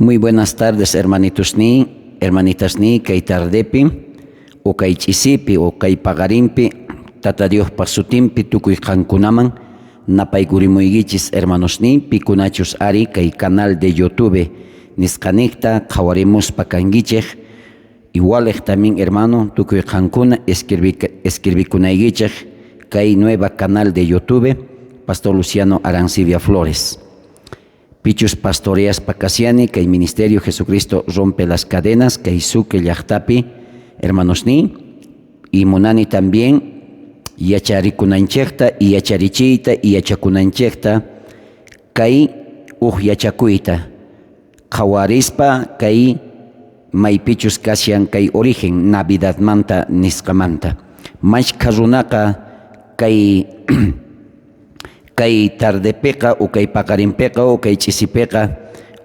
Muy buenas tardes, hermanitos ni, hermanitas ni, kay tardepi, o kay ch'isipi, o kay paqarinpi, Tata Diospa sutinpi tukuy qankunaman napaykurimuykichis, hermanos ni, pikunachus ari kay canal de YouTube nisqanejta qhawarimuspa kankichej. Igualej también, hermano, tukuy qankuna escribikunaykichej kay nueva canal de YouTube, Pastor Luciano Arancibia Flores. Pichus pastoreaspa kasiani kay Ministerio Jesucristo Rompe las Cadenas, kay Sucre llajtapi, hermanos ni, y munani también yacharikunanchejta y yacharichiyta y yachakunanchejta kay uj yachakuyta qhawarispa kay maypichus kashan kay origen Navidadmanta nisqamanta. Mashkha runaqa kay tardepiqa o kay paqarinpiqa o kay ch'isipiqa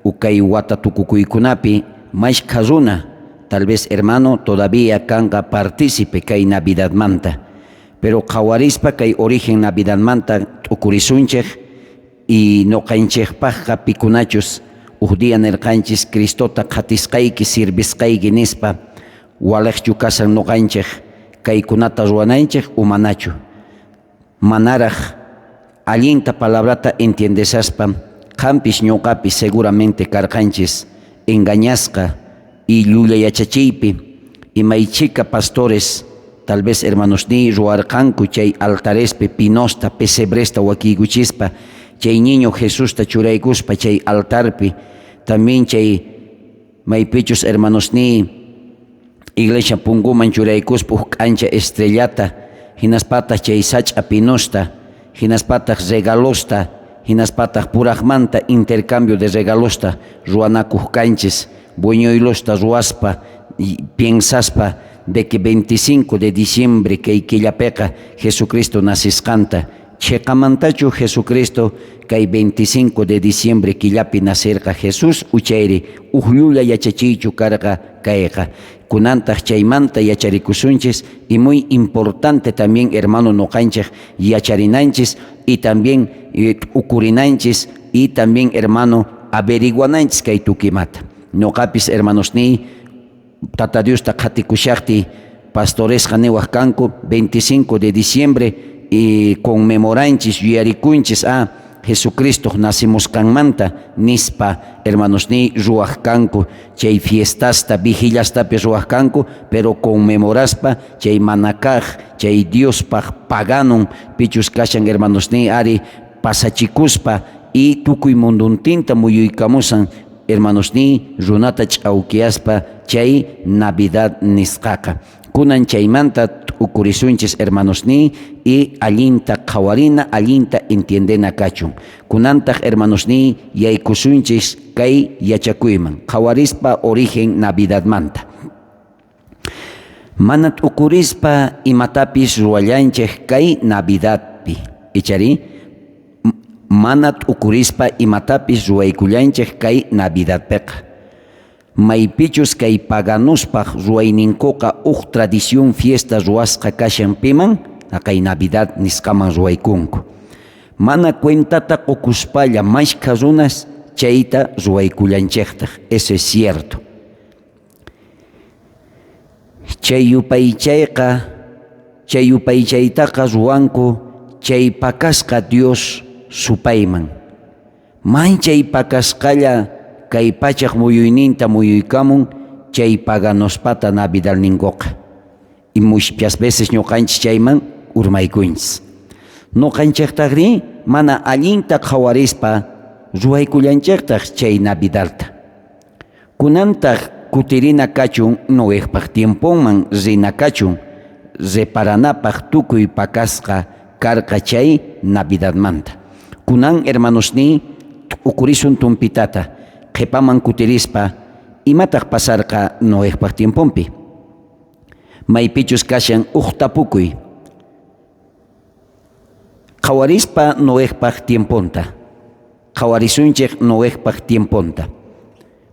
o kay wata tukukuykunapi mashkha runa tal vez, hermano, todavía kanqa partícipe kay Navidadmanta. Pero qhawarispa kay origen Navidadmanta t'ukurisunchej y noqanchejpajqa pikunachus uj día nerqanchis Cristota qhatisqayki, sirvisqayki nispa, walejchu kasan noqanchej kaykunata ruwananchej o manachu? Manaraj allinta palabrata entiendesaspa qampis ñuqapis seguramente karqanchis engañasqa y llulla yachachiypi y maychika pastores tal vez, hermanos ni, ruwarqanku chay altarespi pinosta, pesebresta wakiykuchispa, chay niño Jesusta churaykuspa chay altarpi, también chay maypichus, hermanos ni, iglesia punkuman churaykuspa uj k'ancha estrellata, hinaspataq chay sach'a pinosta, hinaspataq regalosta, hinaspataq purajmanta intercambio de regalosta ruwanakuq kanchis, buñuelosta ruwaspa, piensaspa de que 25 de diciembre kay killapiqa Jesucristo nacisqanta. Cheqamantachu Jesucristo kay 25 de diciembre killapi nacerqa Jesús uchayri uj llulla yachachiychu karqa kayqa? Kunantaq chaymanta yacharikusunchis y muy importante también, hermano, noqanchej yacharinanchis y también ukurinanchis y también, hermano, averiguananchis kay tukimata. Noqapis, hermanos ni, Tata Diosta qhatikushaqtiy pastoresqa niwaj kanku 25 de diciembre y conmemoranchis, yuyarikunchis a Jesucristo nacimusqanmanta nispa, hermanos ni, ruwaj kanku chay fiestasta, vigiliastapis ruwaj kanku, pero conmemoraspa chay manakaj, chay Diospaj paganon pichus kashan, hermanos ni, ari pasachikuspa y tukuy munduntinta muyuykamusan, hermanos ni, runata ch'awkiyaspa chay Navidad nisqaqa. Kunan chaymanta t'ukurisunchis, hermanos ni, y allinta qhawarina, allinta entiendena kachun. Kunantaq, hermanos ni, yaykusunchis kay yachakuyman qhawarispa origen Navidadmanta. Mana t'ukurispa imatapis ruwallanchej kay Navidadpi, ichari? Mana t'ukurispa imatapis ruwaykullanchej kay Navidadpiqa. Maypichus kay paganuspaj ruwayninkuqa uj tradición fiesta ruwasqa kashan piman, kay Navidad nisqaman ruwaykunku. Mana cuentata qukuspalla mashkha runas chayta ruwaykullanchejtaj, eso es cierto. Chay yupaychaytaqa ruwanku chay pakasqa Dios supayman. Manchay pakasqalla kay pachaj muyuyninta muyuykamun chay paganospata Navidadninkuqa. Y muchas veces ñuqanchis chayman urmaykunchis. Ñuqanchejtajrí mana allinta qhawarispa ruwaykullanchejtaj chay Navidadta. Kunantaq kutirina kachun Noejpaj tiemponman, rina kachun reparanapaj tukuy pakasqa karqa chay Navidadmanta. Kunan, hermanos ni, t'ukurisun tumpitata qhipaman kutirispa imataq pasarqa Noejpaj tiemponpi. Maypichus kashan uj tapukuy. Qhawarispa Noejpaj tiemponta. Qhawarisunchej Noejpaj tiemponta.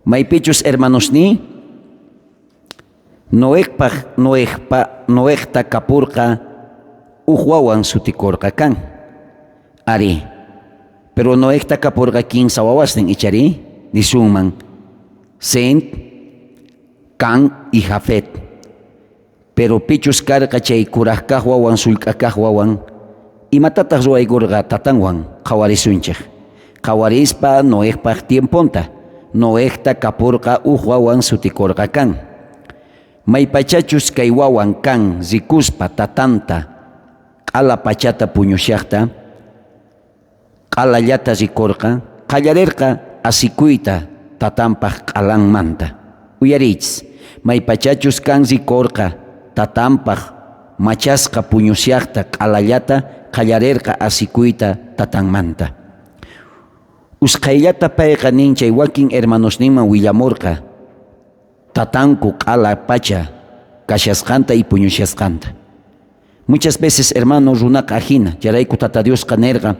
Maypichus, hermanos ni, Noejpaj Noejpa Noejta kapurqa uj wawan sutikurqa kan. Ari. Pero Noejta kapurqa kinsa wawasnin, ichari? Nisunman. Sem, Can y Jafet. Pero pichus karqa chay kuraj kaj wawan, sullk'a kaj wawan, imatataj ruwaykorqa tatanwan? Qhawarisunchej. Qhawarispa Noejpaj tiemponta. Noejta kapurqa uj wawan sutikorqa Can. Maypachachus kay wawan Can rikuspa tatanta q'ala pachata puñushajta, q'alallata rikorqa, qallarerqa asikuyta tatanpaj q'alanmanta. Uyariychis, maypachachus Can rikorqa tatanpaj machasqa puñushajta q'alallata, qallarerqa asikuyta tatanmanta. Usqhayllata payqa nin chay wakin hermanosninman willamorqa tatanku q'ala pacha kashasqanta y puñushasqanta. Muchas veces, hermano, runaqa ajina, chayrayku Tata Diosqa nerqa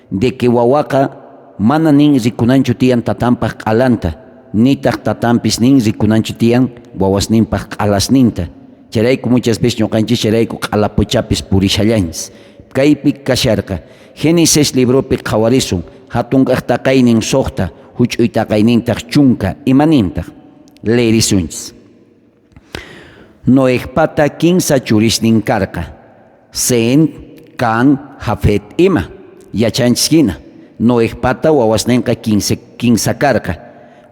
de que wawaqa mana nin rikunanchu tiyan tatanpaj q'alanta, nitaj tatanpis nin rikunanchu tiyan wawasninpaj q'alasninta. Chayrayku muchas veces ñuqanchis chayrayku q'alapuchapis purishallanchis. Kaypi kasharqa. Génesis libropi qhawarisun, jatun kaj taqaynin 6, juch'uy taqaynintaj 10, imanintaj? Leerisunchis. Noejpata 3 churisnin karqa, Sem, Can, Jafet ima. Yachanchis jina, Noejpata wawasnenqa 15 karqa.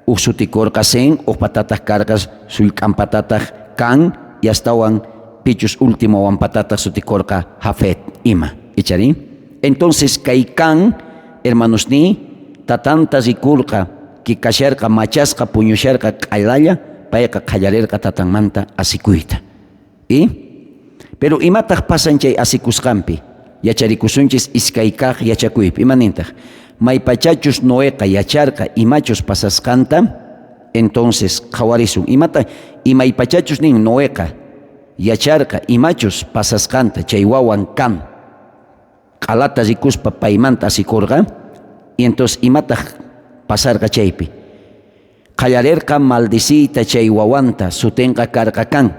Uj sutikorqa Sem, uj patataj karqa sullk'anpatataj Can, y astawan pichus último wawanpatataj sutikorqa Jafet ima. Icharí? Entonces kay Can, hermanosniy, tatanta rikurqa, que kasharqa machasqa puñusharqa q'alalla, payqa qallarerqa tatanmanta asikuyta. ¿Y? Pero imataj pasan chay asikusqanpi? Yacharikusunchis iskay kaj yachakuypi. Imanintaj? Maypachachus Noeqa yacharqa imachus pasasqanta, entonces qhawarisun. Imata imaypachachus nin Noeqa yacharqa imachus pasasqanta chay wawan Cam q'alata rikuspa paymanta asikorqa, y entonces imataj pasarqa chaypi? Qallarerqa maldiciyta chay wawanta, sutenqa karqa Can.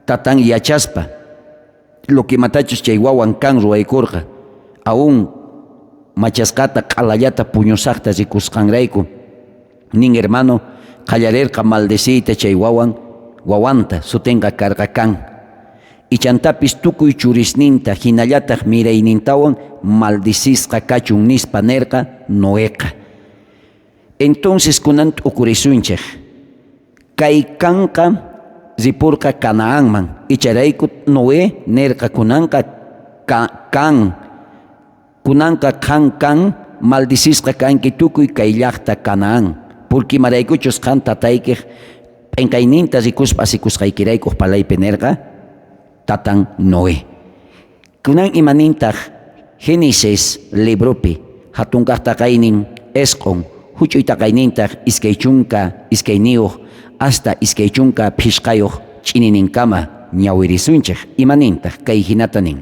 Tatan yachaspa lo que imatachus chay wawan Can ruwaykorqa, aún machasqata q'alallata puñusajta rikusqanrayku, nin hermano, qallarerqa maldeciyta chay wawanta, sutenqa karqa Can. Ichantapis tukuy churisninta jinallataj miraynintawan maldicisqa kachun nispa nerqa Noeqa. Entonces kunan t'ukurisunchej. Kay Canqa ripurqa Canaanman, icharayku Noé nerqa kunanqa Can, kunanqa qan Can maldicisqa kanki tukuy kay llajta Canaán, porque imaraykuchus qan tataykej p'enqayninta rikuspa asikusqaykirayku palaypi nerqa tatan Noé. Kunan imanintaj Génesis libropi jatun kaj taqaynin 9, juch'uy taqaynintaj 22 hasta 25 ch'inininkama ñawirisunchej. Imanintaj kay jinata nin.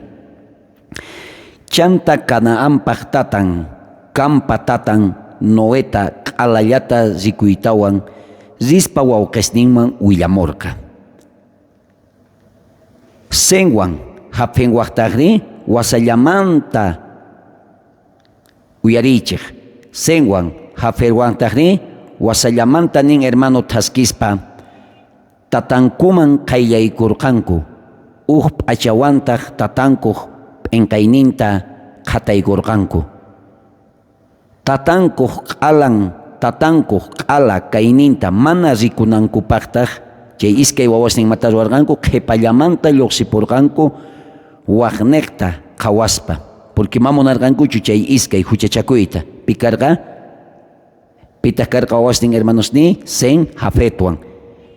Chanta Canaanpaj tatan, Campa tatan Noeta q'alallata rikuytawan rispa wawqesninman willamorqa. Semwan Jafetwantajrí wasallamanta uyariychej. Semwan Jafetwantajrí wasallamanta nin hermano thaskispa tatankuman qayllaykorqanku, uj p'achawantaj tatankoj p'enqayninta qhataykorqanku. Tatankoj q'alan, tatankoj q'ala kayninta mana rikunankupajtaj chay iskay wawasninmata ruwarqanku, qhepallamanta lluqsipurqanku wajnejta qhawaspa, porque ma munarqankuchu chay iskay juchachakuyta. Pi karqa? Pitaj karqa wawasnin hermanosniy? Sem, Jafetwan.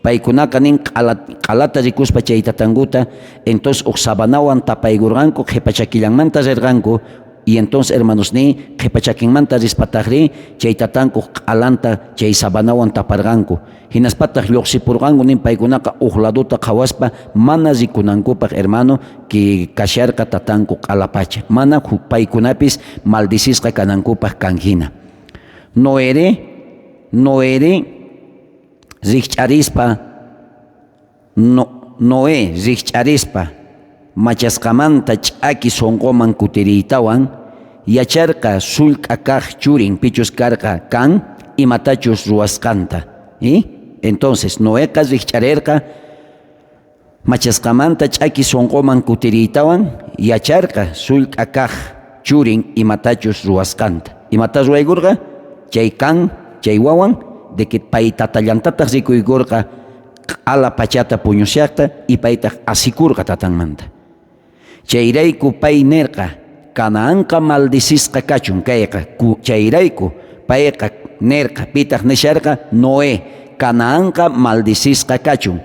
Paykunaqa nin q'alata rikuspa chay tatankuta, entonces uj sabanawan tapaykurqanku, qhepa chakillanmanta rirqanku, y entonces hermanosniy qhepa chakinmanta rispatajrí chay tatankuj q'alanta chay sabanawan taparqanku. Hinaspataj lluqsipurqanku nin paykunaqa uj ladota qhawaspa mana rikunankupaj hermano que kasharqa tatanku q'alapacha, mana paykunapis maldicisqa kanankupaj kan jina. Noé rijch'arispa, Noé rijch'arispa machasqamanta ch'aki sonqoman kutiriytawan yacharqa sullk'a kaj churin pichus karqa Can imatachus ruwasqanta. ¿Y? Entonces, Noeqa rijch'arerqa machasqamanta ch'aki sonqoman kutiriytawan yacharqa sullk'a kaj churin imatachus ruwasqanta. Imata ruwaykurqa? Chay kan, chay wawan, de que pay tatallantataj rikuykurqa q'ala pachata puñushajta y paytaj asikurqa tatanmanta. Chayrayku pay nerqa, Canaanqa maldicisqa kachun kayqa. Chayrayku payqa nerqa, pitaj nisharqa? Noé, Canaanqa maldicisqa kachun.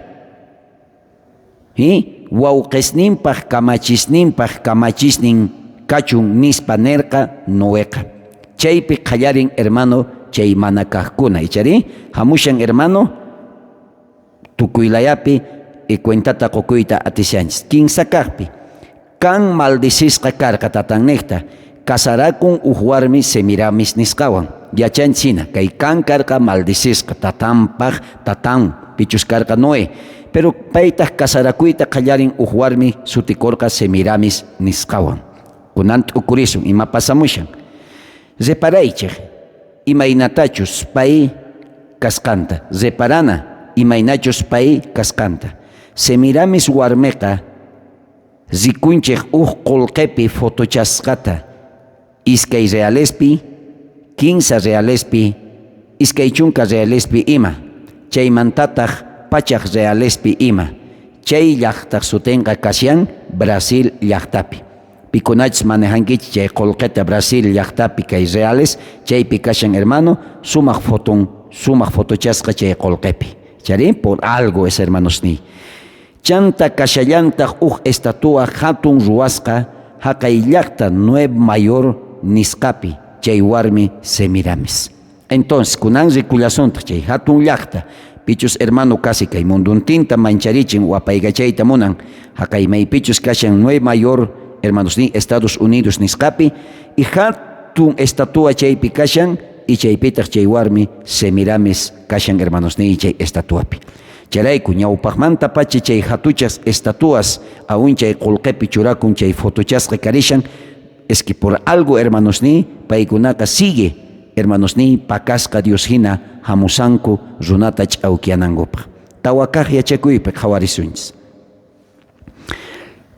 ¿Sí? Wawqesninpaj kamachisninpaj kamachisnin kachun nispa nerqa Noeqa. Chaypi qallarin hermano chay mana kajkuna, ichari? Hamushan hermano tukuylayapi y cuentata qokuyta atishanchis. Kinsa kajpi, kan maldicisqa karqa tatannejta, casarakun uj warmi Semiramis nisqawan. Yachanchis kay kan karqa maldicisqa tatanpaj tatan pichus karqa Noé. Pero paytaj casarakuyta qallarin uj warmi sutikorqa Semiramis nisqawan. Kunan t'ukurisun ima pasamushan. Reparaychej imaynatachus pay kasqanta. Reparana imaynachus pay kasqanta. Semiramis warmeqa rikunchej uj qolqepi fotochasqata iskay realespi, 15 realespi, 20 realespi ima, chaymantataj 100 realespi ima. Chay llajtaj sutenqa kashan Brasil llajtapi. Pikunachus manejankichis chay qolqeta Brasil llajtapi kay reales, chaypi kashan hermano, sumaj foton, sumaj fotochasqa chay qolqepi. Chari por algo es hermanos ni. Chanta kashallantaj uj estatua hatun ruwasqa jaqay llajta Nueva York nisqapi chay warmi Semiramis. Entonces, kunan rikullasuntaj chay hatun llajta, pichus hermano casi kay munduntinta mancharichin wapaykachayta munan, jaqay maypichus kashan Nueva York, hermanos ni Estados Unidos nisqapi, y hatun estatua chaypi kashan, y chaypitaj chay warmi Semiramis kashan hermanos ni chay estatuapi. Chayrayku ñawpajmanta pacha chay hatuchas estatuas aún chay qolqepi churakun chay fotochasqa karishan, es que por algo hermanos ni paykunaqa sigue hermanos ni pakasqa Dios hina hamusanku runata ch'awkianankupaj. Tawa kaj yachakuypi qhawarisunchis.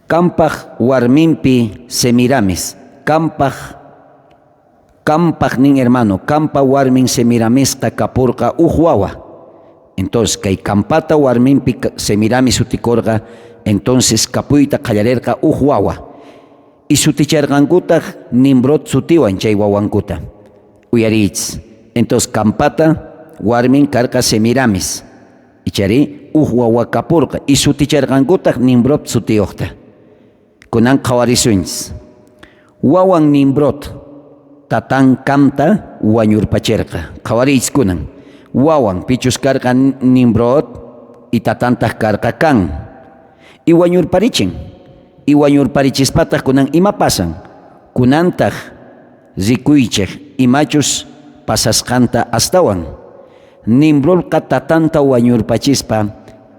Kampaj warminpi Semiramis, kampaj nin hermano, kampa warmin Semiramisqa kapurqa uj wawa. Entonces, kay kampata warminpi Semiramis sutikorqa, entonces kapuyta qallarerqa uj wawa. Y suticharqankutaj Nimrod sutiwan chay wawankuta. Uyariychis. Entonces, kampata warmin karqa Semiramis. Ichari uj wawa kapurqa y suticharqankutaj Nimrod sutiyojta. Kunan qhawarisunchis. Wawan Nimrod tatan Kamta wañurpacherqa. Qhawariychis kunan. Wawan pichus karqa Nimrod y tatantaj karqa Kan. Y wañurparichin. Y wañurparichispataj kunan ima pasan? Kunantaj rikuychej imachus pasasqanta astawan. Nimrodqa tatanta wañurpachispa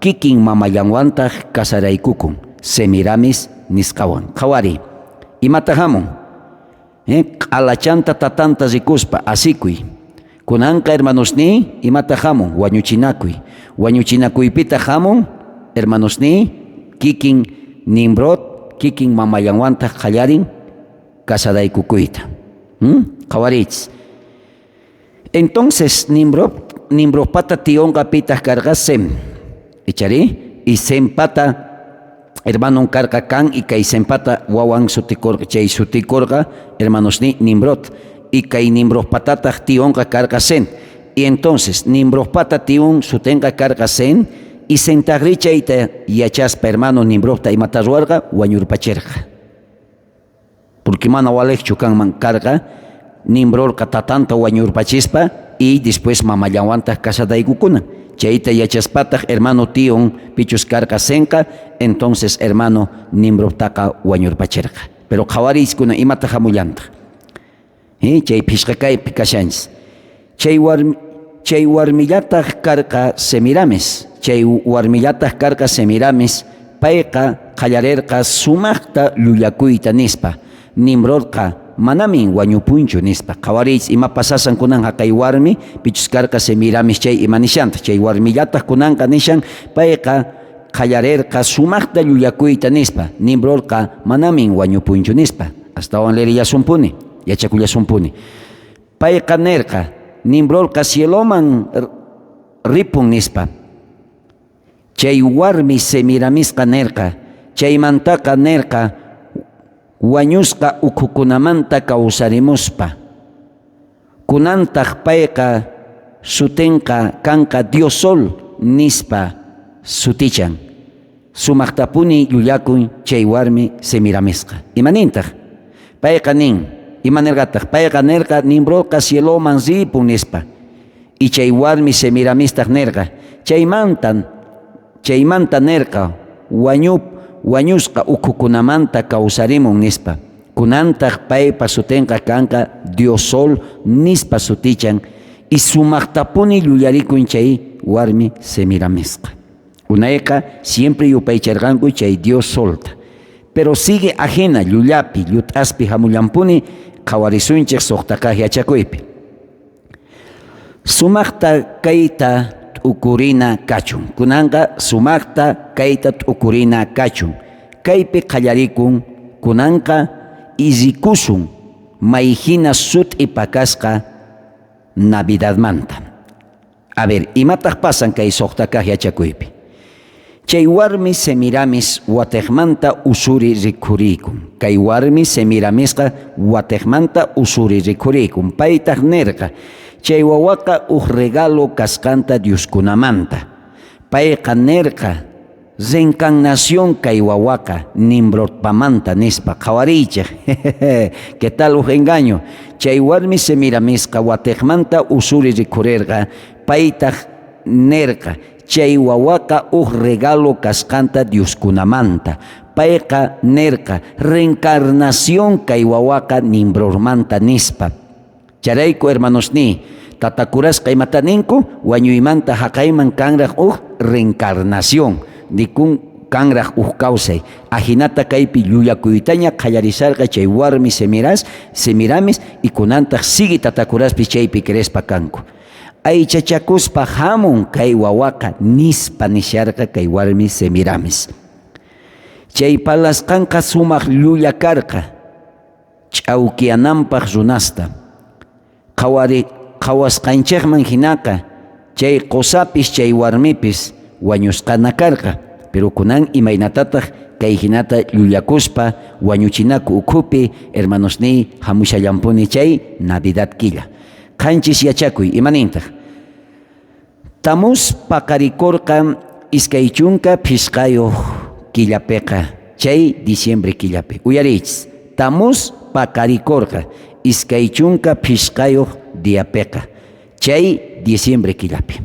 kikin mamallanwantaj casaraykukun Semiramis nisqawan. Qhawari. Imata hamun? Q'alachanta tatanta rikuspa asikuy. Kunanqa hermanos ni imata hamun? Wañuchinakuy. Wañuchinakuypitaq hamun hermanos ni kikin Nimrod kikin mamallanwantaj qallarin casaraykukuyta. Qhawariychis. Entonces Nimrodpata tionqa pitaq karqa Sem. Ichari? Y Sempata hermanon karqa Kan y kay Sempata wawan sutikorqa chay sutikorqa hermanos ni Nimrod. Y kay Nimrodpatataj tionqa karqa Sem. Y entonces Nimrodpata tion sutenqa karqa Sem y Sentajri chayta yachaspa hermano Nimrodta imata ruwarqa wañurpacherqa. Porque mana walejchu kanman karqa Nimrodqa tatanta wañurpachispa y después mamallanwantaj casadaykukuna. Chayta yachaspataj hermano tion pichus karqa Senqa, entonces hermano Nimrodtaqa wañurpacherqa. Pero qhawariykuna imata hamullantaj. Chay phishqa kaypi kashanchis. Chay warmillataj karqa Semiramis. Chay warmillataj karqa Semiramis, payqa qallarerqa sumajta llullakuyta nispa. Nimrodqa manamin wañupunchu nispa. Qhawariychis ima pasasan kunan jaqay warmi, pichus karqa Semiramis chay ima nishantaq. Chay warmillataj kunanqa nishan payqa qallarerqa sumajta llullakuyta nispa. Nimrodqa manamin wañupunchu nispa. Astawan leerillasunpuni, yachakullasunpuni. Payqa nerqa, Nimrodqa cieloman ripun nispa. Chay warmi Semiramisqa nerqa, chaymantaqa nerqa wañusqa ukhukunamanta kawsarimuspa. Kunantaj payqa sutenqa kanqa Dios Sol nispa sutichan. Sumajtapuni llullakun chay warmi Semiramisqa. Ima nintaj? Payqa nin, ima nerqataj? Payqa nerqa Nimrodqa cieloman ripun nispa. Y chay warmi Semiramistaj nerqa, chaymanta chaymanta nerqa wañup wañusqa ukhukunamanta kawsarimun nispa. Kunantaj paypa sutenqa kanqa Dios Sol nispa sutichan y sumajtapuni llullarikun chay warmi Semiramisqa. Unayqa siempre yupaycharqanku chay Dios Solta. Pero sigue ajina llullapi, llut'aspi hamullampuni qhawarisunchej sojta kaj yachakuypi. Sumajta kayta t'ukurina kachun. Kunanqa sumajta kayta t'ukurina kachun. Kaypi qallarikun kunanqa y rikusun may jina sut'i pakasqa Navidadmanta. A ver, imataj pasan kay sojta kaj yachakuypi? Chay warmi Semiramis watejmanta usuri rikhurikun. Kay warmi Semiramisqa watejmanta usuri rikhurikun. Paytaj nerqa, chay wawaqa uj regalo kasqanta Dioskunamanta. Payqa nerqa, reencarnación kay wawaqa Nimrodpamanta nispa. Qhawariychej, ¿qué tal uj engaño? Chay warmi Semiramisqa watejmanta usuri rikhurerqa, paytaj nerqa, chay wawaqa uj regalo kasqanta Dioskunamanta. Payqa nerqa, reencarnación kay wawaqa Nimrodmanta nispa. Chayrayku hermanosniy, tatakurasqa imata ninku, wañuymanta jaqayman kanraj uj reencarnación, nikun kanraj uj kawsay. Ajinata kaypi llullakuytaña qallarisharqa chay warmi Semiras, Semiramis y kunantaj sigue tatakuraspis chaypi creespa kanku. Aychachakuspa hamun kay wawaqa nispa nisharqa kay warmi Semiramis. Chay parlasqanqa sumaj llulla karqa, ch'awkiyananpaj runasta. Qhawari qhawasqanchejman jinaqa chay qosapis chay warmipis wañusqana karqa. Pero kunan imaynatataj kay jinata llullakuspa wañuchinaku ukhupi hermanosniy hamushallampuni chay Navidad killa. Qanchis yachakuy, ima nintaj? Tamuz paqarikorqa 25 killapeqa, chay diciembre killapi. Uyariychis, Tamuz paqarikorqa 25 diapeqa, chay diciembre killapi.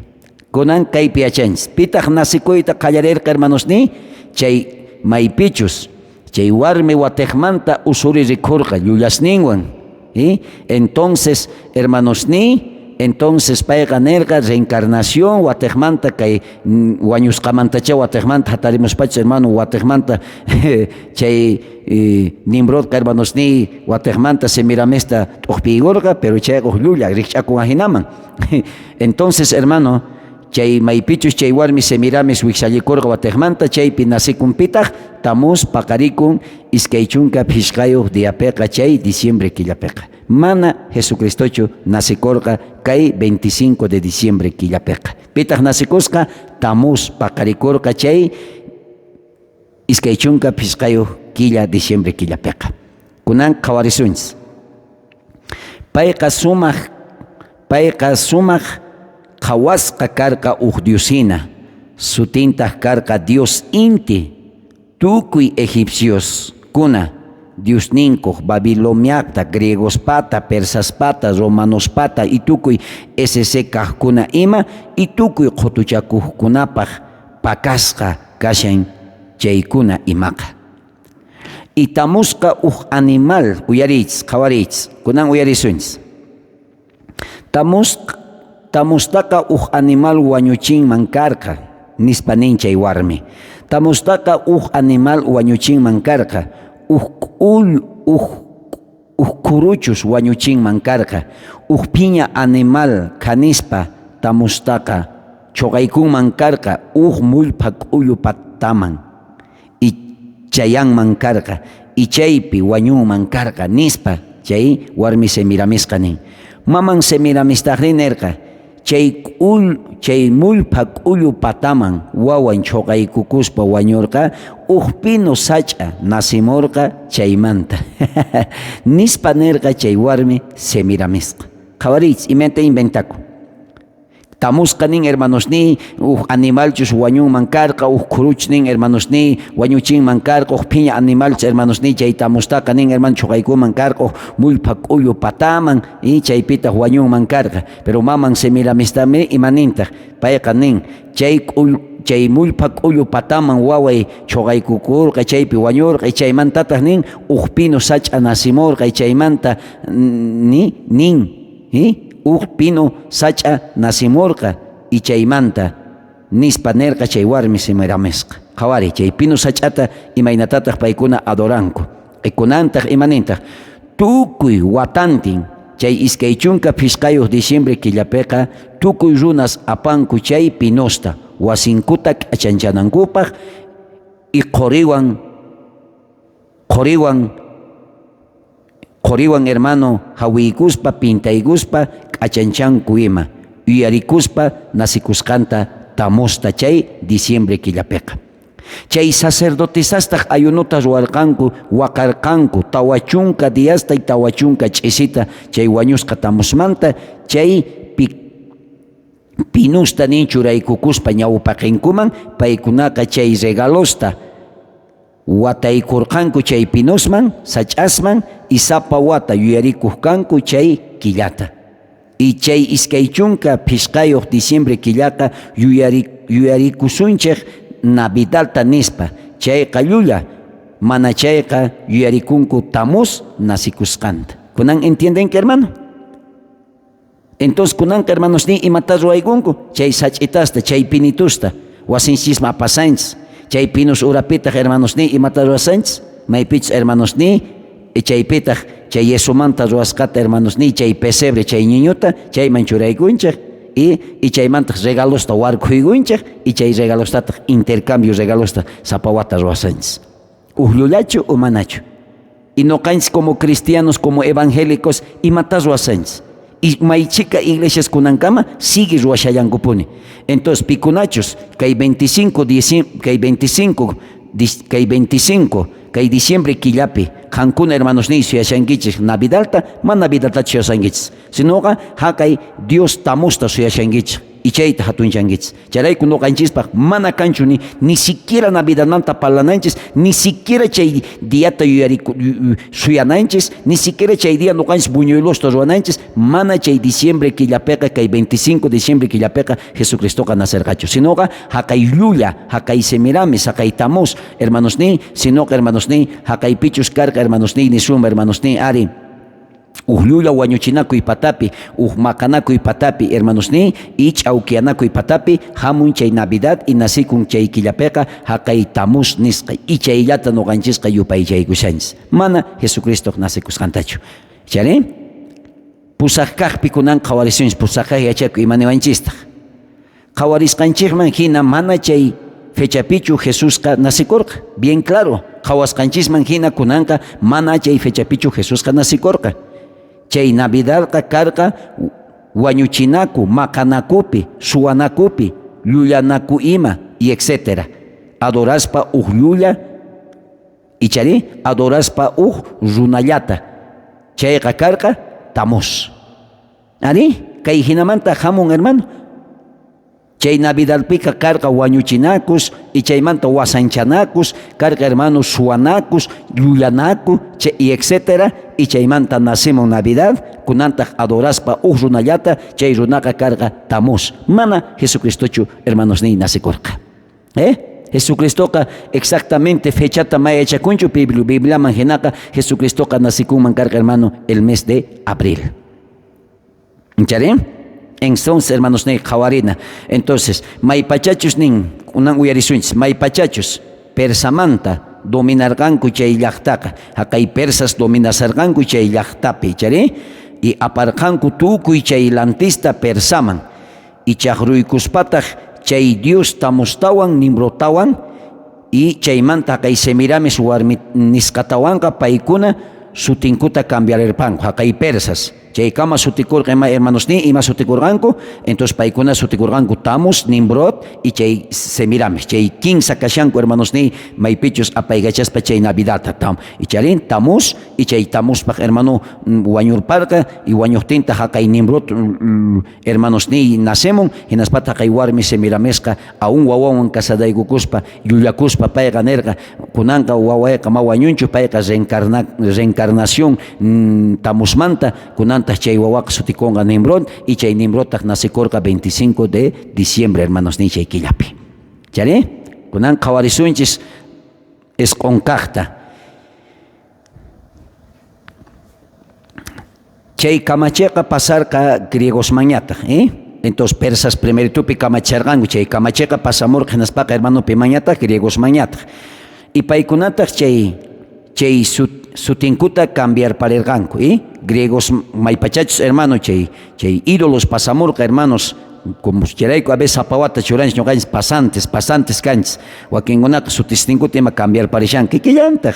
Kunan kaypi yachanchis, pitaj nacikuyta qallarerqa hermanosniy? Chay maypichus, chay warmi watejmanta usuri rikhurqa llullasninwan. ¿Sí? Entonces, hermanosniy, entonces payqa nerqa reencarnación watejmanta kay wañusqamantacha watejmanta hatarimuspacha hermano watejmanta chay Nimrodqa hermanosniy watejmanta Semiramista t'uqpiygurqa, pero chayqa uj llulla rikch'akun ajinaman. Entonces, hermano, chay maypichus chay warmi Semiramis wiksallikurqa watejmanta chaypi nacikun pitaj Tamuz paqarikun 25 diapeqa chay diciembre killapeqa. Mana Jesucristochu nacikurqa kay 25 de diciembre killapeqa. Pitaj nacikusqa Tamuz paqarikurqa chay 25 killa diciembre killapeqa. Kunan qhawarisunchis. Payqa sumaj qhawasqa karqa uj Diosina, sutintaj karqa Dios Inti, tukuy egipcioskuna Diosninkuj Babiloniata, griegospata, persaspata, romanospata y tukuy SC kajkuna ima y tukuy qhutuchakujkunapaj pakasqa kashan chaykuna imaqa. Y Tamuzqa uj animal, uyariychis, qhawariychis, kunan uyarisunchis. Tamuztaqa uj animal wañuchinman karqa, nispa nin chay warmi. Tamuztaqa uj animal wañuchinman karqa, uj Uj khuruchus wañuchinman karqa, uj phiña animal khanispa Tamustaqa choqaykunman karqa uj mullpha k'ullu pataman y chayanman karqa y chaypi wañunman karqa, nispa chay warmi Semiramisqa nin. Maman Semiramistajrí nerqa, Chay k'ull, chay mullpha k'ullu pataman wawan chhoqaykukuspa wañorqa, uj pino sach'a nacimorqa chaymanta. Nispa nerqa chay warmi Semiramisqa. Qhawariychis, imaynata inventakun. Tamusqa nin hermanosniy, uj animalchus wañunman karqa, uj khuruch nin hermanosniy, wañuchinman karqa, uj phiña animalchus hermanosniy, chay tamustaqa nin hermano chhoqaykuman karqa, uj mullpha k'ullu pataman, y chaypitaj wañunman karqa. Pero maman Semiramistami ima nintaj? Payqa nin, chay k'ull, chay mullpha k'ullu pataman waway chhoqaykukurqa, chaypi wañurqa, y chaymantataj nin, uj pino sach'a nacimorqa, y chaymanta ni, nin, y uj pino sach'a nacimorqa, y chaymanta, nispa nerqa chay warmi Semiramisqa. Qhawariy, chay pino sach'ata imaynatataj paykuna adoranku. Y kunantaj ima nintaj? Tukuy watantin chay 25 diciembre killapeqa tukuy runas apanku chay pinosta wasinkuta k'achanchanankupaj y qoriwan qoriwan qoriwan hermano jawiykuspa pintaykuspa k'achanchanku ima yuyarikuspa nacikusqanta Tamusta chay diciembre killapeqa. Chay sacerdotisastaj ayunota ruwarqanku, waqarqanku 40 diasta y 40 ch'isita chay wañusqa Tamusmanta, chay pinusta nin churaykukuspa ñawpaqenkuman, paykunaqa chay regalosta wataykurqanku chay pinusman, sach'asman, y sapa wata yuyarikuj kanku chay killata. Y chay 25 diciembre killaqa yuyarikusunchej Navidadta nispa, chayqa llulla, mana chayqa yuyarikunku Tamuz nacikusqanta. Kunan entiendenki, hermano? Entonces kunanqa hermanosniy imata ruwaykunku? Chay sach'itasta, chay pinitusta wasinchisman apasanchis. Chay pinus urapitaj hermanosniy imata ruwasanchis? Maypichus hermanosniy, y chaypitaj chay yesomanta ruwasqata hermanosniy, chay pesebre, chay ñiñuta chayman churaykunchej, y chaymantaj regalosta warkhuykunchej, y chay regalostataj intercambio regalosta sapa wata ruwasanchis. Uj llullachu o manachu? Y noqanchis como cristianos, como evangélicos, imata ruwasanchis? Y may chhika iglesias kunankama sigue ruwashallankupuni. Entonces, pikunachus kay 25 kay 25 kay 25 kay diciembre killapi qankuna hermanosniy suyashankichis Navidadta, mana Navidadtachu suyashankichis, sinoqa jaqay Dios Tamusta suyashankichis y chayta jatunchankichis. Chayrayku noqanchispaj mana kanchu ni siquiera Navidadmanta parlananchis, ni siquiera chay diata suyananchis, ni siquiera chay día noqanchis buñuelosta ruwananchis, mana chay diciembre killapeqa, kay 25 diciembre killapeqa Jesucristoqa nacerqachu, sinoqa jaqay llulla, jaqay Semiramis, jaqay Tamuz, hermanosniy, sinoqa hermanosniy, jaqay pichus karqa hermanosniy, nisuma hermanosniy, ari, uj llulla wañuchinakuy patapi, uj maqanakuy patapi, hermanosniy, y ch'awkiyanakuy patapi, hamun chay Navidad y nacikun chay killapeqa jaqay Tamuz nisqa, y chayllata noqanchisqa yupaychaykushanchis, mana Jesucristoq nacikusqantachu. Chari? Pusaj kajpi kunan qhawarisunchis, pusaj kaj yachakuy ima niwanchistaq. Qhawarisqanchikman hina mana chay fechapichu Jesusqa nacikurqa. Bien claro, qhawasqanchisman hina kunanqa mana chay fechapichu Jesusqa nacikurqa. Chay Navidadqa karqa wañuchinaku, maqanakupi, suwanakupi, llullanaku ima, y etcétera. Adoraspa uj llulla, ichari adoraspa uj runallata. Chayqa karqa Tamuz. Ari, kay hinamanta hamun hermano. Chay Navidadpiqa karqa wañuchinakus, y chaymanta wasanchanakus, karqa hermano suwanakus, llullanaku, y etcétera, y chaymanta nacimun Navidad, kunantaq adoraspa uj runallata, chay runaqa karqa Tamuz. Mana Jesucristochu hermanosniy nacikurqa. Jesucristoqa exactamente fechata may yachakunchu Bibliaman hinaqa Jesucristoqa nacikunman karqa hermano el mes de abril. ¿Chari? Entonces, hermanos, ni qhawarina. Entonces, maypachachus nin, kunan uyarisunchis, maypachachus Persamanta dominarqanku chay llajtaqa. Jaqay persas dominasarqanku chay llajtapi, icharí? Y aparqanku tukuy chay lantista Persaman. Y chajruykuspataj chay dios Tamustawan Nimrodtawan y chaymanta jaqay Semiramis warmi nisqatawanqa paykuna sutinkuta cambiarerpanku, jaqay persas. Chaykama sutikurqa ima hermanosniy, ima sutikurqanku? Entonces paykuna sutikurqanku Tamus, Nimrod y chay Semiramis. Chay kinsa kashanku hermanosniy maypichus apaykachaspa chay Navidadta. Tam, icharín Tamuz y chay Tamuspaj hermano wañurparqa y wañuqtintaj jaqay Nimrod hermanosniy nacemun, hinaspataq jaqay warmi Semiramisqa aún wawanwan casadaykukuspa llullakuspa payqa nerqa, kunanqa wawayqa ma wañunchu, payqa reencarnación Tamusmanta, kunantaq chay wawaqa sutikunqa Nimrod, y chay Nimrodtaq nacekurqa 25 de diciembre, hermanosniy, chay killapi. Chari? Kunan qhawarisunchis isq'on kaqta. Chay kamacheqa pasarqa griegosmanñataq, ¿eh? Entonces persas primeritupi kamacharqanku, chay kamacheqa pasamurqa hinaspaqa hermano pimanñataq, griegosmanñataq. Y paykunataq chay chay sutinkuta cambiarparirqanku, ¿eh? Griegos maypachachus hermano chay chay ídolos pasamurqa hermanos, como chayrayku a veces sapa wata churanchis ñuqanchis pasantes, pasantes kanchis, wakinkunaqa sutisninkuta ima cambiarparishanku, kikillantaq.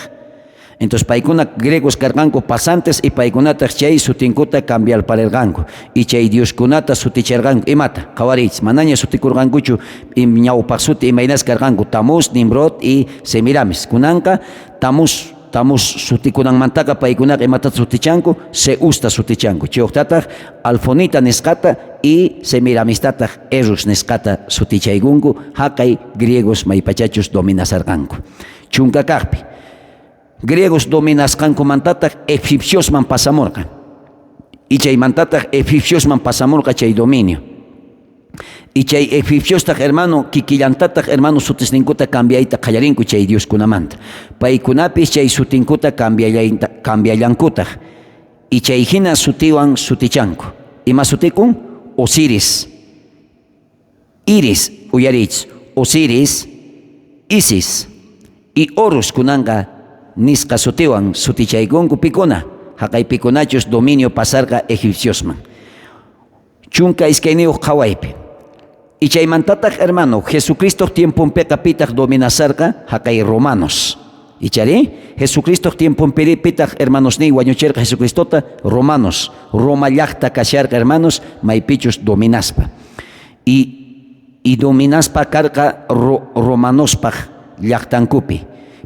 Entonces paykuna griegos karqanku pasantes y paykunataj chay sutinkuta cambiarparerqanku y chay dioskunata suticharqanku. Imata? Qhawariychis, manaña sutikurqankuchu ñawpaq suti imaynas karqanku Tamuz, Nimrod y Semiramis. Kunanqa Tamuz, Tamuz sutikunanmantaqa paykunaqa imata sutichanku? Zeusta sutichanku. Chayuqtataq Alfonita nisqata y Semiramistataq Erus nisqata sutichaykunku, jaqay griegos maypachachus dominasarqanku. Chunka kaqpi, griegos dominasqankumantataq egipciosman pasamurqa. Y chaymantataq egipciosman pasamurqa chay dominio. Y chay egipciostaq hermano kikillantataq hermano sutisninkuta cambiayta qallarinku chay dioskunamanta. Paykunapis chay sutinkuta cambiallankutaq. Y chay hina sutiwan sutichanku. Ima sutikun? Osiris. Iris, uyariychis, Osiris, Isis y Horus kunanqa nisqa sutiwan sutichaykunku pikuna, jaqay pikunachus dominio pasarqa egipciosman. 12 qhawaypi. Y chaymantataq hermano, Jesucristoj tiemponpiqa pitaq dominasarqa jaqay romanos. Icharí, Jesucristoj tiemponpiri pitaq hermanosniy wañucherqa Jesucristota, romanos. Roma llajta kasharqa hermanos, maypichus dominaspa. Y dominaspa karqa romanospaj llajtankupi.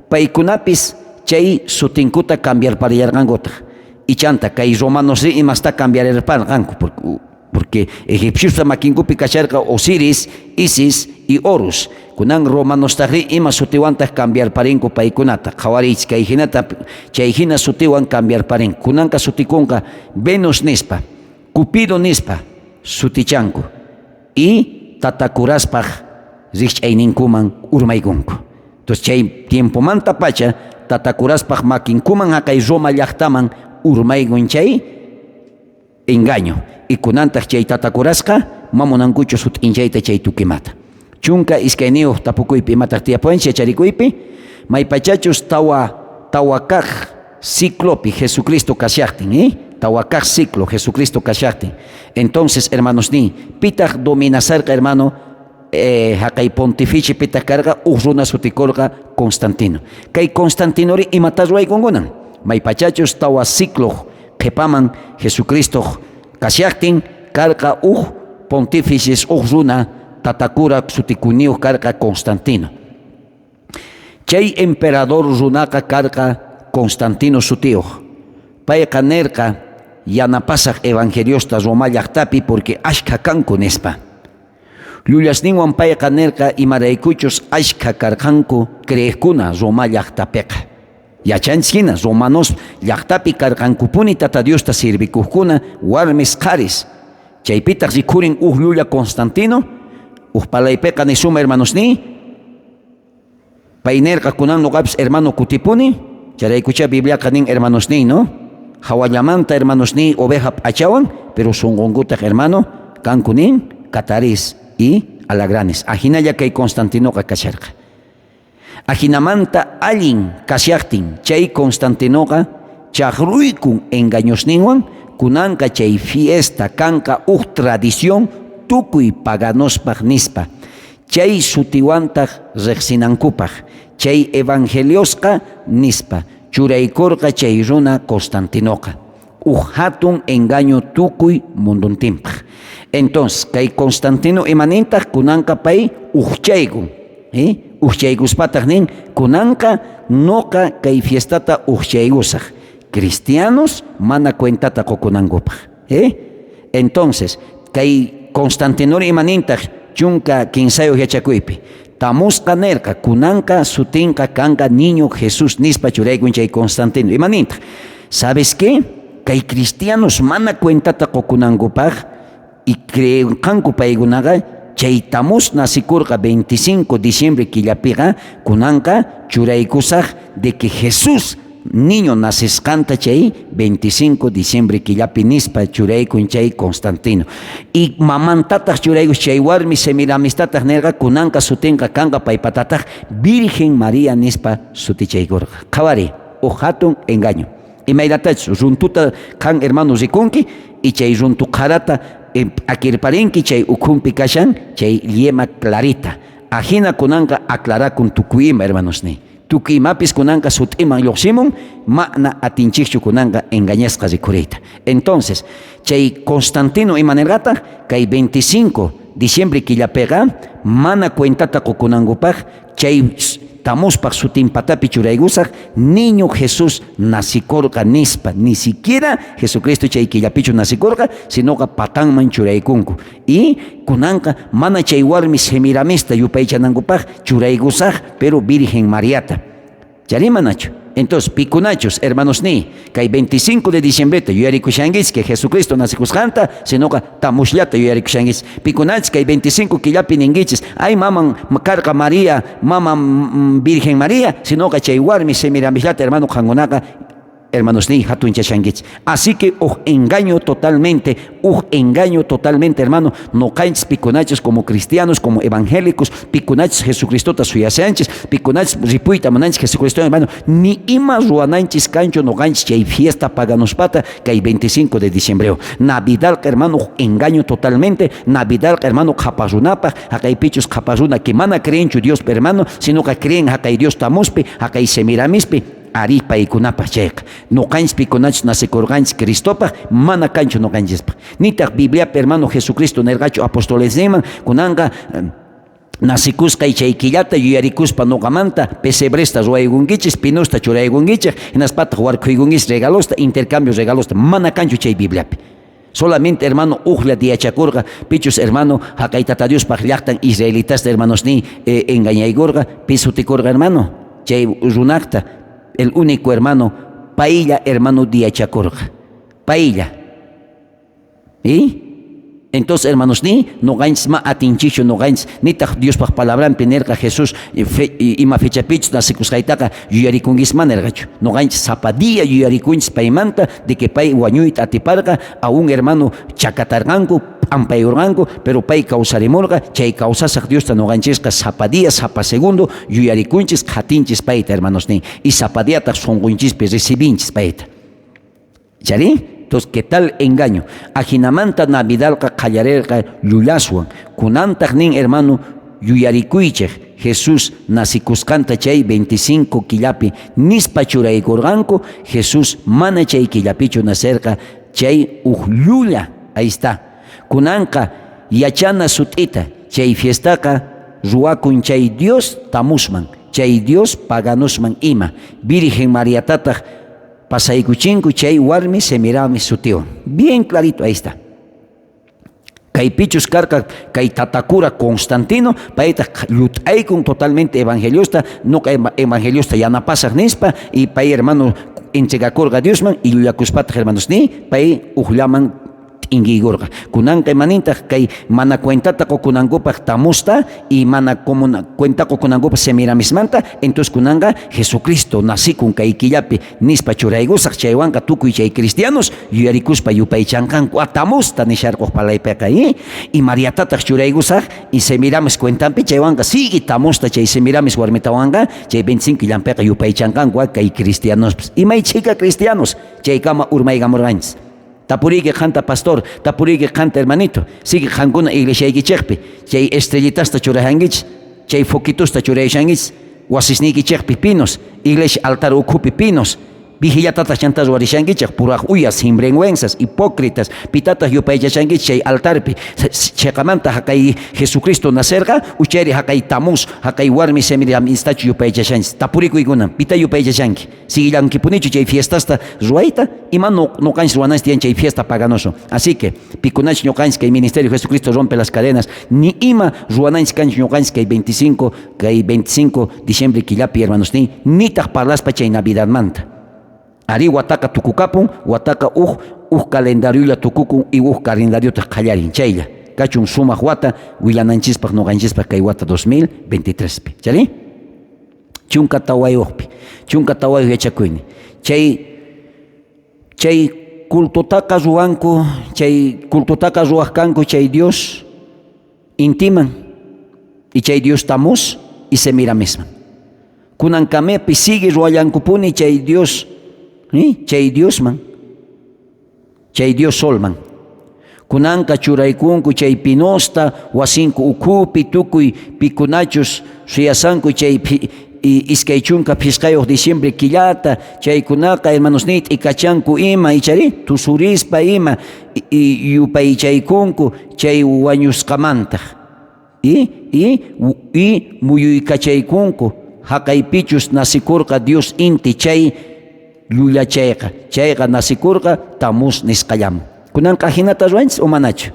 Paykunapis chay sutinkuta cambiarparillarqankutaj. Y chanta, kay romanosri imasta cambiarparqanku, porque egipciosta makinkupi kasharqa Osiris, Isis y Horus. Kunan romanostajri ima sutiwantaq cambiarparinku paykunata. Qhawariychis kay hinata, chay hina sutiwan cambiarparinku. Kunanqa sutikunqa Venus nispa, Cupido nispa sutichanku. Y tatakuraspaj rikch'ayninkuman urmaykunku. Entonces chay tiempomanta pacha tatakuraspaj makinkuman jaqay Roma llajtaman urmaykun chay engaño. Y kunantaq chay tatakurasqa mamunankuchu sut'inchayta chay tukimata. 12 tapukuypi imataq tiyapuwanchis yacharikuypi, maypachachus tawa kaq ciclopi Jesucristo kashaqtin, Tawa kaq ciclo Jesucristo kashaqtin. Entonces, hermanos ni, pitaq dominasarqa, hermano, jaqay pontifici pitaq karqa, uj runa sutikurqa Constantino. Kay Constantinori imata ruwaykunkunan? Maypachachus tawa ciclo qhipaman Jesucristo kashaqtin, karqa uj pontífices, uj runa tatakura sutikuniyuq karqa Constantino. Chay emperador runaqa karqa Constantino sutiyuq. Payqa nerqa yanapasaq evangeliosta Roma llaqtapi porque ashkha kanku nispa. Llullasninwan payqa nerqa imaraykuchus ashkha karqanku creeqkuna Roma llaqtapiqa. Yachanchis hina romanos llaqtapi karqankupuni Tata Diosta sirvikuqkuna warmis qharis. Chaypitaq rikhurin uj llulla Constantino, uj palaypiqa nisuma hermanosniy, pay nerqa kunan noqapis hermano kutipuni, chayraykuchá Bibliaqa nin hermanosniy, no? Hawallamanta hermanosniy oveja p'achawan, pero sunqunkutaq hermano kanku nin kataris y alagranes. Ajinalla kay Constantinoqa kasharqa. Ajinamanta allin kashajtin chay Constantinoqa chajruykun engañosninwan, kunanqa chay fiesta kanqa uj tradición tukuy paganospaj nispa, chay sutiwantaj rejsinankupaj, chay evangeliosqa nispa churaykorqa chay runa Constantinoqa. Uj jatun engaño tukuy mundontinpaj. Entonces, kay Constantino imanintaj kunanqa pay ujchaykun. ¿Eh? Ujchaykuspataj nin, kunanqa noqa kay fiestata ujchaykusaj. Cristianos mana cuentata qokunankupaj. ¿Eh? Entonces, kay Constantino imanintaj 13 yachakuypi. Tamusqa nerqa, kunanqa sutinqa kanqa niño Jesús nispa churaykun chay Constantino. Imanintaj? ¿Sabes qué? Kay cristianos mana cuentata qokunankupaj y creenqanku paykunaqa chay Tamuz nacikurqa 25 diciembre killapiqa kunanqa churaykusaj de que Jesús niño nacesqanta chay 25 diciembre killapi nispa churaykun chay Constantino. Y mamantataq churaykus chay warmi Semiramistataq nerqa kunanqa sutinqa kanqa paypatataq Virgen María nispa sutichaykurqa. Qhawari, uj jatun engaño. Imaynatachus runtuta qan hermano rikunki y chay runtu qharata akirparinki chay ukhunpi kashan chay yema clarita. Ajina kunanqa aclarakun tukuy ima, hermanos ni. Tukuy imapis kunanqa sut'iman lluqsimun, mana atinchikchu kunanqa engañasqa rikhuriyta. Entonces, chay Constantino ima nirqataq kay 25 diciembre killapiqa mana cuentata qukunankupaq chay Tamuspaj sutin patapi churaykusaj niño Jesús nacikorqa nispa. Ni siquiera Jesucristo chay killapichu nacikorqa, sinoqa patanman churaykunku. Y kunanqa mana chay warmi Semiramista yupaychanankupaj churaykusaj, pero Virgen Mariata. Chari manachu? Entonces, pikunachus, hermanos ni, kay 25 de diciembre yuyarikushankichis que Jesucristo nacikusqanta, sinoqa Tamusllata yuyarikushankichis. Pikunachus kay 25 killapi ninkichis, ay maman karqa María, maman Virgen María, sinoqa chay warmi Semiramisllata, hermano, qankunaqa, hermanos ni, hatunchashankichis. Así que uj engaño totalmente, uj engaño totalmente, hermano, noqanchis pikunachus como cristianos, como evangélicos, pikunachus Jesucristota suyasanchis, pikunachus ripuyta munanchis Jesucristo, hermano, ni ima ruwananchis kanchu noqanchis chay fiesta paganospata kay 25 de diciembre. Navidad, hermano, engaño totalmente. Navidad, hermano, qhapaq runapaj, haqaypichus qhapaq runa que mana creenchu Dios, hermano, sino que creen haqay Dios Tamuspi, haqay Semiramispi, ari paykunapaj chayqa. Noqanchis pikunachus nacikurqanchis Cristopaj, mana kanchu noqanchispaj. Nitaq Bibliapi, hermano, Jesucristo nerqachu apostolesninman, kunanqa nacikusqay chay killata yuyarikuspa noqamanta pesebresta ruwaykunkichis, pinusta churaykunkichis, hinaspataq warkhuykunkichis regalosta, intercambio regalosta, mana kanchu chay Bibliapi. Solamente, hermano, ujlla diachakurqa, pichus, hermano, haqay Tata Diospaj llaqtan israelitasta, hermanos ni, engañaykurqa, pi sutikurqa, hermano, chay runaqta, el único, hermano, paylla, hermano, diachakurqa. Paylla. ¿Y? Entonces, hermanos, ni noqanchis ma atinchikchu noqanchis, nitaq Diospaj palabranpi nerqa Jesús ima fechapichus nacikusqaytaqa yuyarikunkisma nerqachu. Noqanchis sapa día yuyarikunchis paymanta de que pay wañuyta atiparqa, aún, hermano, chakatarqanku, p'ampayurqanku, pero pay kawsarimurqa. Chay kawsasaq Diosta noqanchisqa sapa día, sapa segundo yuyarikunchis, qhatinchis payta, hermanos ni, y sapa diataq sunqunchispi recibinchis payta. Chari? Entonces, ¿qué tal engaño? Ajinamanta Navidadqa qallarerqa llullaswan. Kunantaq nin, hermano, yuyarikuychej Jesús nacikusqanta chay 25 killapi nispa churaykurqanku. Jesús mana chay killapichu nacerqa, chay uj llulla. Ahí está. Kunanqa yachana sut'ita chay fiestaqa ruwakun chay Dios Tamusman, chay Dios paganosman ima. Virgen Mariatataq pasaykuchinku chay warmi Semiramis sutiwan. Bien clarito, ahí está. Kay pichus karqa kay tatakura Constantino, paytaq llut'aykun totalmente evangeliosta, noqa evangeliosta yanapasaq nispa, y pay, hermano, entregakurqa Diosman y llullakuspataq, hermanos ni, pay ujllaman t'inkiykorqa. Kunanqa imanintaj kay mana cuentata qokunankupaj Tamusta y mana cuenta qokunankupaj Semiramismanta, entonces kunanqa Jesucristo nacikun kay killapi nispa churaykusaj, chaywanqa tukuy chay cristianos yuyarikuspa yupaychanqanku a Tamusta nisharqoj palaypeqa, y Mariatataj churaykusaj y Semiramis cuentanpi, chaywanqa sigue Tamusta chay Semiramis warmitawanqa chay 25 killanpeqa yupaychanqanku kay cristianospis. Y may chhika cristianos chaykama urmaykamurqanchis. Tapuriyki qanta pastor, tapuriyki qanta hermanito, sigue qankuna iglesiaykichejpi chay estrellitasta churajankichis, chay foquitosta churayashankichis, wasisniykichejpi pinos, iglesia altar ukhupi pinos, vigillatataj chantá ruwarishankichej, puraj uyas, sinvergüenzas, hipócritas, pitataj yupaychashankichis chay altarpi, cheqamanta jaqay Jesucristo nacerqa, uchayri jaqay Tamuz, jaqay warmi Semiramistachu yupaychashanchis. Tapurikuykuna, pita yupaychashanki? Siguillankipunichu chay fiestasta ruwayta? Ima noqanchis ruwananchis tiyan chay fiesta paganoso? Así que, pikunachus ñoqanchis kay Ministerio Jesucristo Rompe las Cadenas, ni ima ruwananchis kanchis ñoqanchis kay 25, kay 25 diciembre killapi, hermanosniy, nitaj parlaspa chay Navidadmanta. Arí, wataqa tukukapun, wataqa uj uj calendariolla tukukun y uj calendariotaj qallarin, chaylla. Kachun sumaj wata willananchispaj noqanchispaj kay wata 2023pi. Chari? 14pi, 14 yachakuyni. Chay chay cultotaqa ruwanku, chay cultotaqa ruwaj kanku chay Dios Intiman y chay Dios Tamuz y Semiramisman. Kunankamepi sigue ruwallankupuni chay Dios, chay Diosman, chay Dios Solman. Kunanqa churaykunku chay pinosta wasinku ukhupi tukuy pikunachus suyasanku chay 25 diciembre killata, chaykunaqa hermanosniy t'ikachanku ima, ichari tusurispa ima yupaychaykunku chay wañusqamantaj. Y muyuykachaykunku jaqaypichus nacikurqa Dios Inti chay llullachayqa, chayqa nacikurqa Tamuz nisqallaman. Kunanqa ajinata ruwanchis o manachu?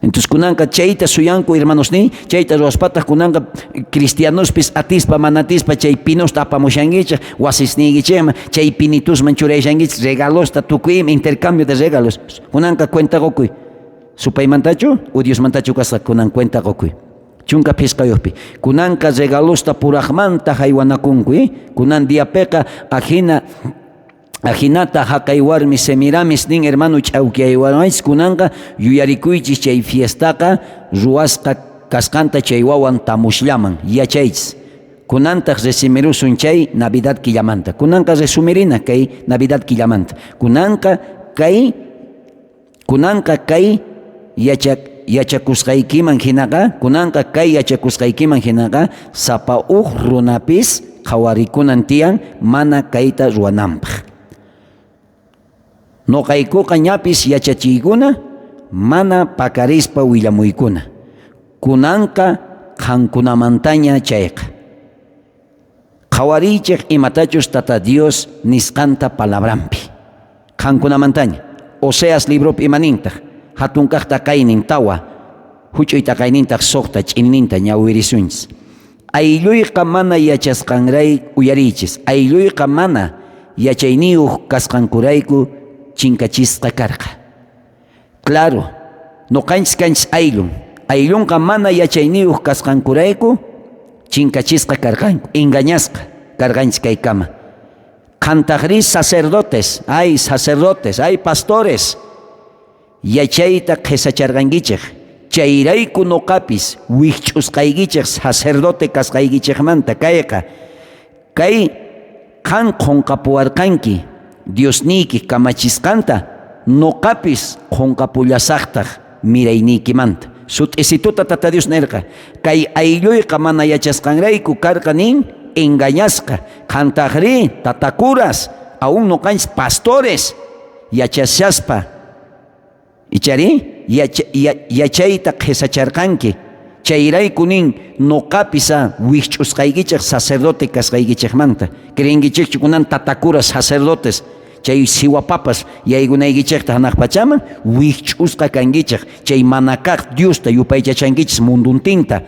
Entonces kunanqa chayta suyanku hermanosniy, chayta ruwaspataj kunanqa cristianospis atispa mana atispa chay pinosta apamushankichej wasisniykichejman, chay pinitusman churayashankichej regalosta, tukuy ima intercambio de regalos. Kunanqa cuenta qokuy, supaymantachu o Diosmantachu kasqa kunan cuenta qokuy. 15pi. Kunanqa regalosta purajmanta jaywanakunku, kunan diapeqa ajina ajinata jaqay warmi Semiramis nin hermano ch'awkiyaywanchis kunanqa yuyarikuychis chay fiestaqa ruwasqa kasqanta chay wawan Tamusllaman yachaychis. Kunantaj resumirusun chay Navidad killamanta. Kunanqa resumirina kay Navidad killamanta. Kunanqa kay kunanqa kay yachakusqaykiman hinaqa, kunanqa kay yachakusqaykiman hinaqa sapa uj runapis qhawarikunan tiyan mana kayta ruwananpaj. Noqaykuqa ñapis yachachiykuna mana pakarispa willamuykuna. Kunanqa qankunamantaña chayqa. Qhawariychej imatachus Tata Dios nisqanta palabranpi. Qankunamantaña. Oseas libropi imanintaj, jatun kaj taqaynin 4, juch'uy taqaynintaj 6 ch'inninta ñawirisunchis. Aylluyqa mana yachasqanray uyariychis, aylluyqa mana yachayniyuq kasqankurayku chinkachisqa karqa. Claro, noqanchis kanchis ayllun. Ayllunqa mana yachayniyuq kasqankurayku chinkachisqa karqanku, engañasqa karqanchis kaykama. Qantajrí sacerdotes, ay sacerdotes, ay pastores, yachayta qhesacharqankichej. Chayrayku noqapis wijch'usqaykichej sacerdote kasqaykichejmanta kayqa. Kay qan qonqapuwarqanki Diosniyki kamachisqanta, noqapis qonqapullasajtaj mirayniykimanta. Sut'isituta Tata Dios nerqa, kay aylluyqa mana yachasqanrayku karqa nin engañasqa. Qantajrí tatakuras, aún noqanchis pastores, yachashaspa, icharí yachayta qhesacharqanki. Chayrayku nin noqapis wijch'usqaykichej sacerdote kasqaykichejmanta. Creenkichejchu kunan tatakuras sacerdotes chay siwapapas yaykunaykichejta janaj pachaman wijch'usqa kankichej, chay mana kaj Diosta yupaychachankichis munduntinta.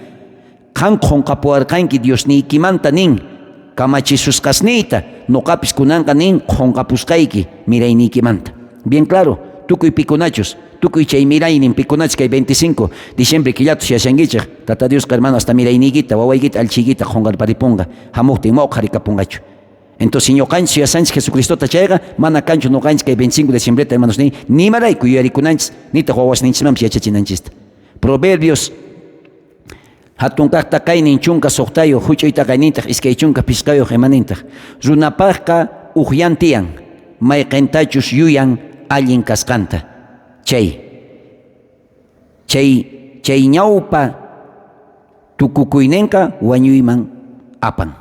Qan qonqapuwarqanki Diosniykimanta nin kamachisusqasniyta, noqapis kunanqa nin qonqapusqayki mirayniykimanta. Bien claro, Tukuy pikunachus, tukuy chay miraynin pikunachus kay 25 diciembre killata suyashankichej, Tata Diosqa, hermano, hasta mirayniykita, wawaykita, allchhiykita qonqarpariponqa, jamojtin ma oqharikaponqachu. Entonces, ñoqanchis suyasanchis Jesucristota chayqa, mana kanchu ñoqanchis kay 25 diciembreta, hermanos, ni nimarayku yuyarikunanchis, nitaq wawasninchismanpis yachachinanchista. Proverbios hatun kaq taqaynin 16, huch'uy taqaynintaq 25 imanintaq. Runapaqqa uqyan tiyan, mayqentachus yuyan allin kasqanta. Chay chay chay ñawpa tukukuyninqa wañuyman apan.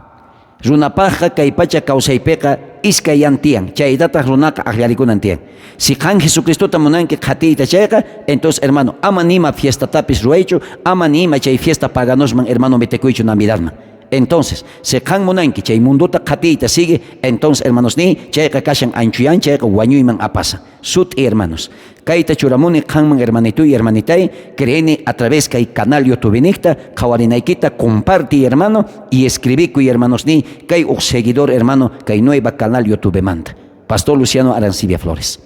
Runapaqqa kay pacha kawsaypiqa iskay yan tiyan, chaytataq runaqa aqllarikunan tiyan. Si qan Jesucristota munanki qhatiyta chayqa, entonces hermano, ama nima fiestatapis ruwaychu, ama nima chay fiesta paganosman hermano metekuychu Navidadman. Entonces, si qan munanki chay mundota qhatiyta sigue, entonces hermanos ni chayqa kashan anchuyan, chayqa wañuyman apasa. Sut'i hermanos. Kayta churamuni qanman hermanituy hermanitay, creeni a través kay canal YouTube niqta qhawarinaykita comparti hermano y escribikuy hermanos ni kay uj seguidor hermano kay nueva canal YouTube manta. Pastor Luciano Arancibia Flores.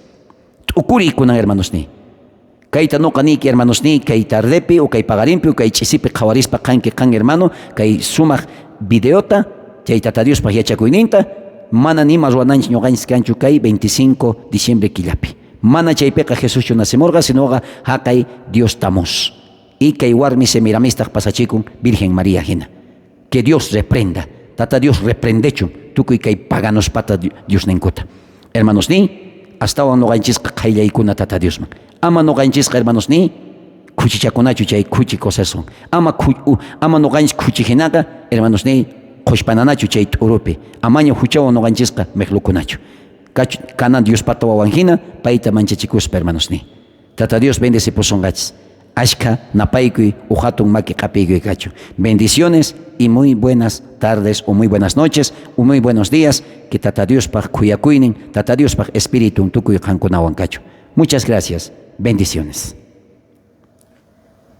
T'ukuri kunan hermanos ni. Kayta noqa niyki hermanos ni kay tardepi o kay paqarinpi o kay ch'isipi qhawarispa qanki qan hermano kay sumaq videota chay Tata Diospaq yachakuyninta mana nima ruwananchis ñuqanchis kanchu kay 25 diciembre killapi. Mana chaypiqa Jesuschu nacimurqa, sinoqa haqay Dios Tamuz. Y kay warmi Semiramistaq pasachikun Virgen María hina. Que Dios reprenda. Tata Dios reprendechun tukuy kay paganospata Diosninkuta. Hermanos ni, astawan noqanchisqa qayllaykuna Tata Diosman. Ama noqanchisqa hermanos ni, khuchichakunachu chay khuchi cosaswan. Ama ama noqanchis khuchi hinaqa hermanos ni, qhushpananachu chay t'urupi. Amaña huchawan noqanchisqa mejlukunachu. Kanan Diospata wawan hina payta manchachikuspa hermanos ni. Tata Dios bendecipusonqachis. Ashka napaykuy uhatun maki q'apiykuy kachu. Bendiciones y muy buenas tardes o muy buenas noches o muy buenos días. Que Tata Diospaj khuyakuynin, Tata Diospaj espiritun tukuy qankunawan kachu. Muchas gracias. Bendiciones.